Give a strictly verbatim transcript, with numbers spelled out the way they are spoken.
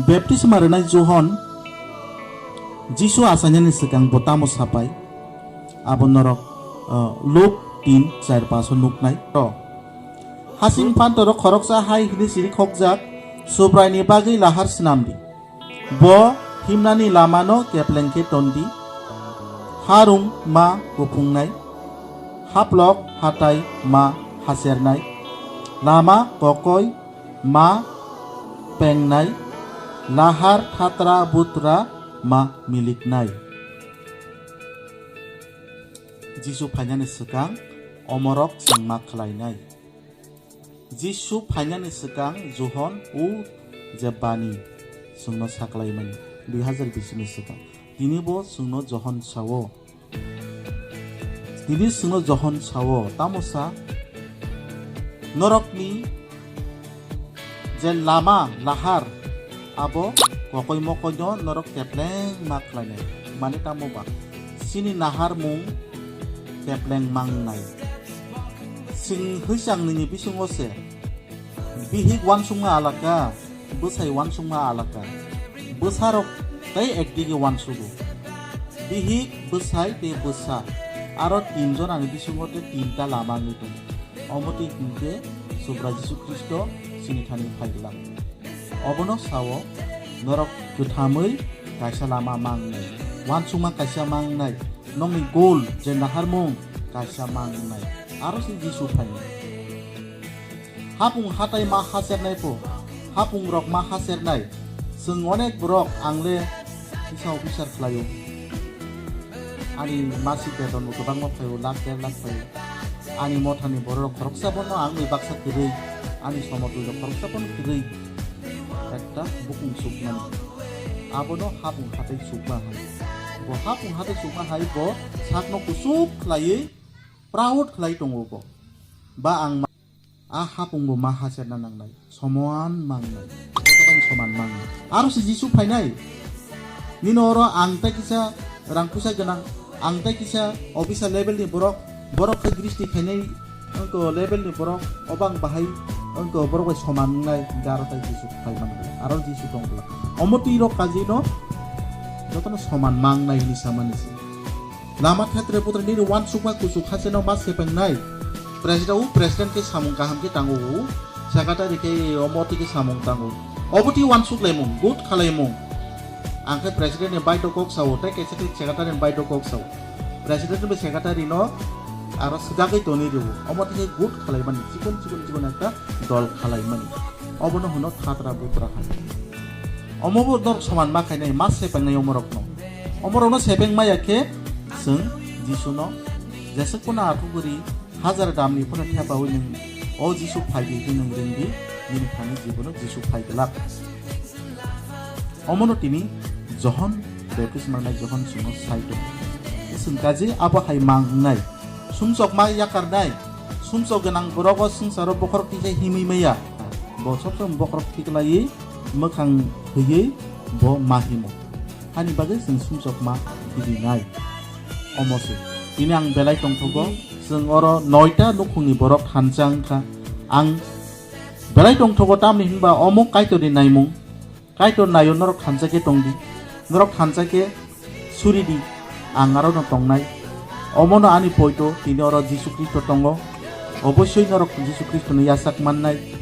Baptisma rwnai Johon Jisu achainani swkang bo tamo sapai? Abo norok, uh, Luk tin char paso nuknai. To. Hasing phantorok khoroksa hai hwnwi siri khokjak, Subraini bagwi lahar swnamdi. Bo himnani lamano kepleng khe tondi. Harung ma kuphungnai. Haplok hatai ma hasernai. Lama kokoi ma pengnai, lahar thatra butra ma miliknai. Jisu phainani swkang omorok chwng ma khlainai. Jisu phainani swkang Johon o je bani chwngno saklaimani dui hazar bisini swkang. Tini bo chwngno Johon sao. Tini chwngno Johon sao, tamo sa? Norokni je lama lahar abo kokoi mokoino norok kepleng ma khlainai. Mane tamo ba? Chini nahar mung kepleng mangnai. Chwng hwichang nini bisingo se bihik uansukma alaka, bwsai uansukma alaka. Bwsarok tei ekdigi uansugo. Bihik, bwsai tei bwsa. Aro tinjon ani bisingo tei tinta lama wngwi tongo. Omo twi hinkhe Subrai Jisu Khristo chini thani phai glak. Obono sao, norok kwthamwi kaisa lama mangnai, uansukma kaisa mangnai, nokni goal je naharmung kaisa mangnai. Aro se Jisu phainai. Hapung hatai ma hasernai pho, hapung rok ma hasernai. Chwng onek borok ang le kisa officer khlaio. Ani masik beton bo kwbangma phaio, lakh der lakh phaio. Ani mothani borok khoroksa bono ang bai baksa kwrwi, ani somotwi rok khoroksa bono kwrwi. Ekta bukung sukmani. Abono hapung hatai sukma hai. Bo hapung hatai sukma hai bo sakno kuchuk khlaiwi proud khlai tongo bo. Ba ang ma-, a hapung bo ma haserna nangnai. Soman mangnai. Joto bai soman mangnai. Aro se Jisu phainai. Nini oro ang tai kisa rang puisa gwnang, ang tai kisa officer level ni borok, borok khe gristi khainai, wngkhe o level ni borok, obang bahai, wngkhe o borok bai soman wngnai, hingkhe aro tai Jisu phai manglak, aro Jisu tongglak. Omo twi rok kaji no jotono soman mangnai hinwi samani se. Lama thetre putre nini uansukma kuchuk hacheno ma sepengnai. President, o president khe samung kaham khe tango o. Secretary khe omo twi khe samung tango. Obo twi uansuk laimung, good khalaimung. Ang khe president ni baidok kok sao, tei kaisa khe secretary ni baidok kok sao. President bai secretary no aro swkagwi tonwi rwo. Omo twi khe good khalaimani, chikon chikon chikon ekta dol khalaimani. Obono hwno thatra butra hai. Omo bo norok soman ma khainai, ma sepengnai omorokno. Omorokno sepeng maya khe chwng Jisuno jeswk phano athuguri hajar damni phano thepaui nwng, "O Jisu, phai di," hwnwi nwng ring di, nini thani jibono Jisu phai glak. Omono tini Johon, baptisma rwnai Johon chwngno sai tongo. Chwng kaji abo hai mang wngnai. Sumsokma yakarnai. Sumsok gwnang borok o swngcharo bokhorok tikhe himwi maya. Bo sob somoi bokhorok tiklaiwi mwkhang thwiwi bo ma himo. Hani bagwi chwng sumsokma bidinai. Omo se. Tini ang belai tongthogo. Chwng oro noita nukhungni borok thansa wngkha. Ang belai tongthogo, tamni hinba omo Kaitorni naimung. Kaitor naio, norok thansa khe tong di, norok thansa khe suri di, ang aro no tongnai. Omono ani poito, tini oro Jisu Khristo tongo. Obossoi norok Jisu Khristono yachak mannai,